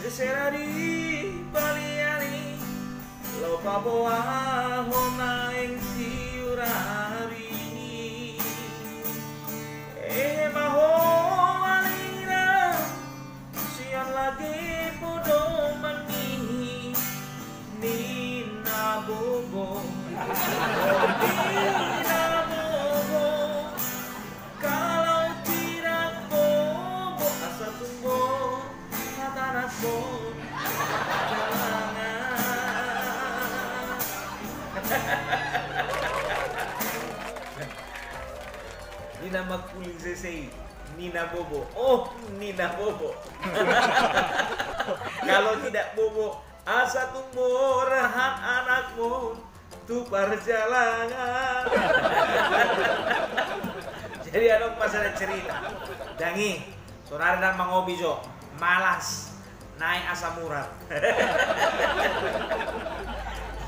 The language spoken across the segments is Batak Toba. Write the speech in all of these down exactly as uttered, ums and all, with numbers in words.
Sera di paliari, laho paboahon naeng tiur ari. Ehe ma ho alina, sian lage podoman ni, ni na bobo, ni na bobo. Kalau tidak bobo, asa tung borhat anakmu. Ni na mangkuling sese i, ni na bobo. Oh, ni na bobo. Kalau tidak bobo, asa tung borhat anakmu tu parjalangan. Jadi adong ma sada cerita. Dang i, saudara dang mangopi jo, malas, naek asam urat.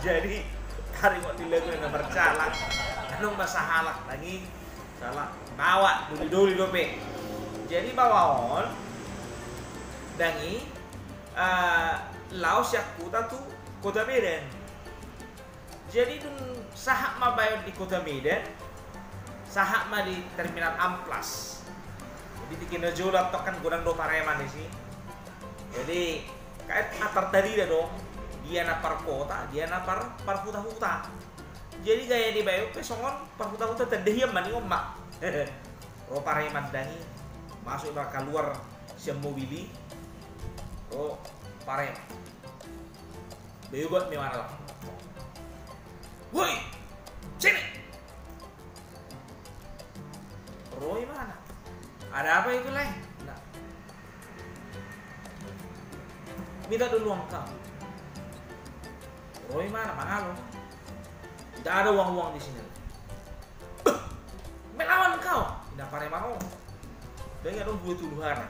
Jadi taringot di lagu na marjalang, adong ma sahalak dang i, sahalak baoa, doli-doli dope. Jadi baoa on dang i, eh, laho sian huta tu kota Medan. Jadi dung sahat ma baoa on di kota Medan, sahat ma di terminal Amplas. Jadi tingki na jolo antong kan godang do pareman disi. Jadi kan antar tarida do, dia na parkota, dia na par, parhuta-huta. Jadi gaya ni baoa on pe songon parhuta-huta, tanda hian ma ninna on ma. Ro pareman dang i, masuk ma kaluar sian mobil i. Ro pareman. Begot ma imana. Woi, sini. Ro imana. Ada apa itu, Leh? Nah. Minta dulu uang kau. Ro imana, mangalo. Tidak ada uang-uang di sini. Beh, melawan kau. Ina pareman on. Dang i adong dua tolu hana.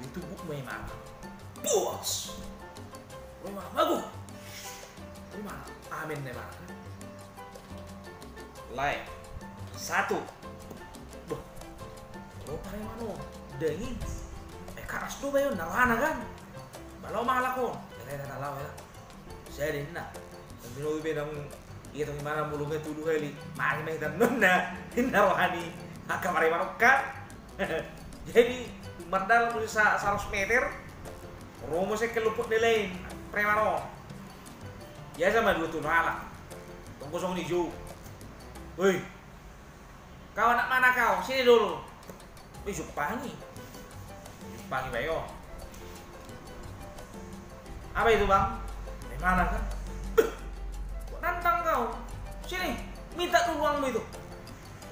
Itu buk ma imana. Puas. Ro imana, bagus. Ro imana, amen na imana. Lae. Satu. Boh. Ro pareman on. Dang i. Eh, karas do baoa on, na rohana kan. Ba laho ma halak on. Ela, ela, ela, ela. Sada ninna. Minobi pe nang i tong imana molo nga tolu hali. Mari ma hita nonna. Ninna roha ni angka pareman on kan. Jadi mardalan muse sa-, saratus meter. Ro muse keluput ni lain. Pareman on. Biasa ma dua tolu halak. Tong gosong ni jou. Woi. Kau anak mana kau? Sini dulu. Wih, jumpangi. Jumpangi baoa on. Apa itu, Bang? Dari mana kan? Beh, kok nantang kau? Sini, minta dulu uangmu itu.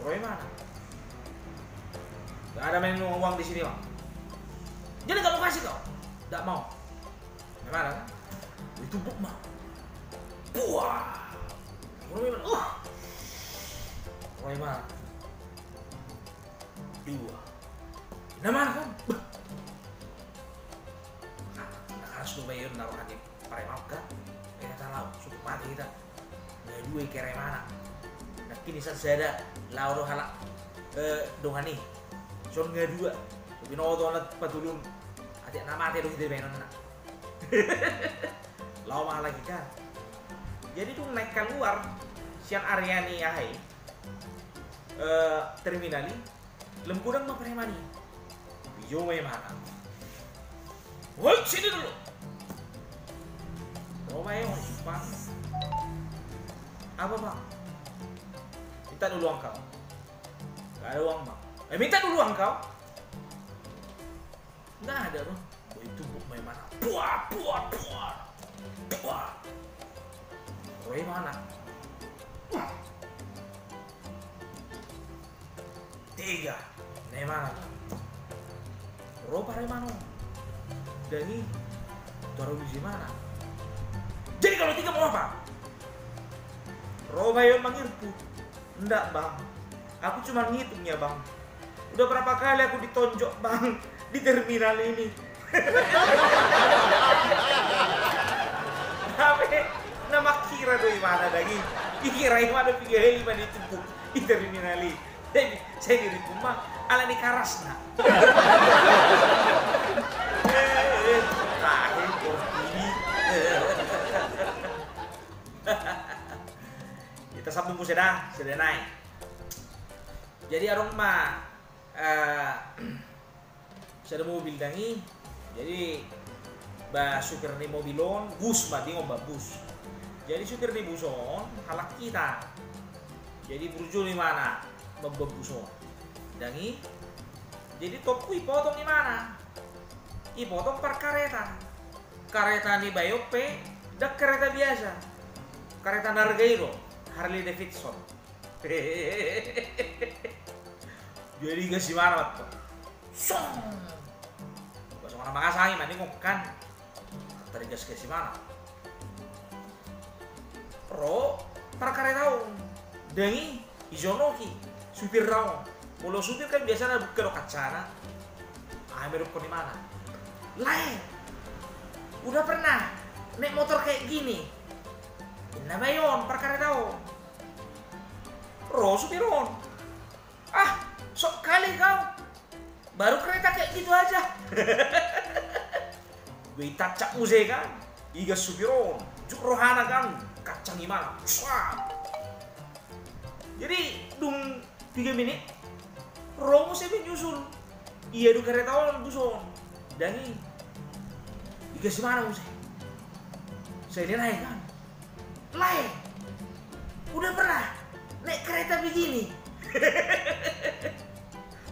Ro imana. Gak ada main uang di sini, Bang. Jadi kamu kasih kau? Gak mau. Memang kan? Itu buk ma. Buah. Ro imana. Uh. Ro imana. Dua. Memang kan? Beh. Nah, harus lu bayar naruh hati pareman on kan? Kita tahu, cukup mati kita. Nga dua i kere imana. Nangkin i sada laho do halak, eh, dongan i. Son nga dua. Binoto na patulun. Atik na mate do hita baenonna. Laho ma halak i kan. Jadi dung naeng kaluar sian area ni aha i, eh, terminal i. Lam godang ma pareman i. Dijou ma imana. Woi, sini dulu. Ro ma i, Bang. Apa, Bang? Minta dulu uang kau. Gak ada uang, Bang. Eh, minta dulu uang kau. Nggak ada, Bang. Woi, itu buk ma imana. Buah, buah, buah. Buah. Ro imana. Tiga. Na imana. Ro pareman on. Dang i. Taruh di mana? Jadi kalau tiga mau apa? Ro baoa on mangirput. Ndak, Bang. Aku cuma ngitung ya, Bang. Udah berapa kali aku ditonjok, Bang, di terminal ini. Hape na mangkira do imana dang i. Dikira imana piga hali ma ditumbuk di terminal i. Jadi, sai diripun ma ala ni karasna. Eh, eh, nah, Sambung muse da, sada nai. Jadi adong ma, eh, sada mobil dang i. Jadi ba supir ni mobil on, bus ma, didok ba bus. Jadi supir ni bus on halak hita. Jadi burju do imana mamboan bus on dang i. Jadi tongku ipotong imana, ipotong parkareta. Kareta ni bayo pe dang kareta biasa. Kareta na arga i do, Harley Davidson. Jadi gas imana ma antong. Song! Ba songon na mangasang i ma ningon kan. Tarigas-gas imana. Ro parkareta on dang i, ijonohi supirna on. Molo supir kan biasana buka do kacana. Aha ma didokhon imana? Lae, udah pernah naik motor kayak gini? Ninna bayo on parkareta on. Ro supir on. Ah, sok kali kau. Baru kereta kayak gitu aja. Be itacak muse kan. Igas supir on, juk rohana kan, kancang imana. Sat. Jadi dung piga menit, ro muse be nyusul. Ia do kareta on, bus on dang i. Igas imana muse. Sai dia naik kan. Lae, udah pernah naik kereta begini?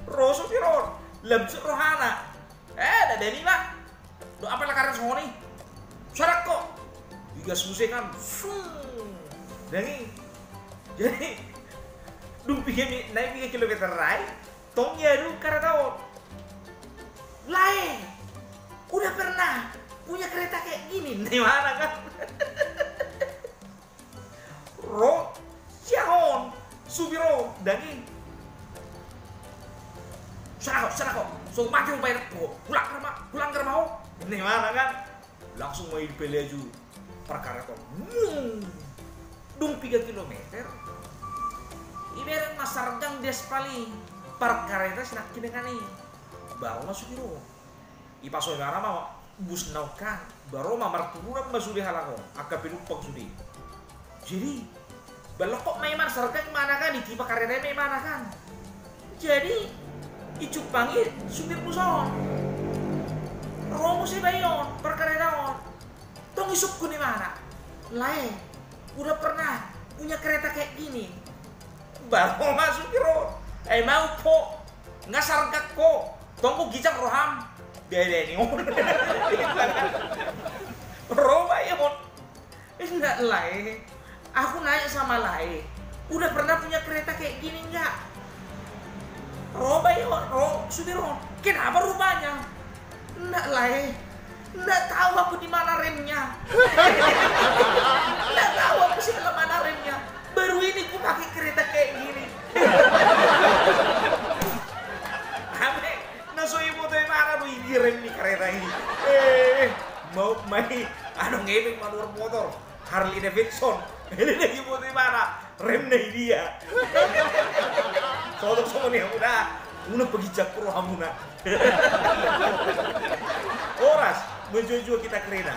Ro supir on, lam juk rohana. Eh, dada ni ma. Do apa lakaran songoni? Sarak ko. Igas muse kan. Sung. Dang i. Jadi dung piga mi, naik piga kilometer rai. Tong ia do kareta on. Lae, udah pernah punya kereta kayak gini? Ninna imana kan. Ro siahon supir on dang i. Sarak ho, sarak ho. So mate hubayar ho. Hulanggar ma, hulanggar ma ho. Ninna imana kan. Langsung ma i dipelaju parkareta on. Mung! Dung piga kilometer, ibereng ma sargang di aspal i parkareta sinangkiningan i. Baru ma supir on. Ipaso imana ma bus na on kan. Baru ma marturunan ma sude halak on, angka penumpang sude. Jadi balokok ma imana, sargang imana kan, itipa kareta i ma imana kan. Jadi icumpangi supir bus on. Ro muse bayo on parkareta on. Tong isungkun imana. Lae, udah pernah punya kereta kayak gini? Baru ma supir on. Eh, mau po. Nga sargang ho. Tong ginjang roham. Dada ni on. Ro bayo on. Enggak, Lae. Aku naik sama Lae. Udah pernah punya kereta kayak gini enggak? Ro bayo on, ro supir on. Kenapa rupanya? Enggak, Lae. Enggak tahu aku di mana remnya. Enggak tahu aku sebelah mana remnya. Baru ini ku pakai kereta kayak gini. Ame na so iboto imana do i di rem ni kareta i. Eh, mau mai adong epeng manuhor motor Harley Davidson. Ini lagi iboto imana. Remna i dia. Soto songon i hamuna. Unang paginjang rohamuna. Horas, menjua-jua kita kereta.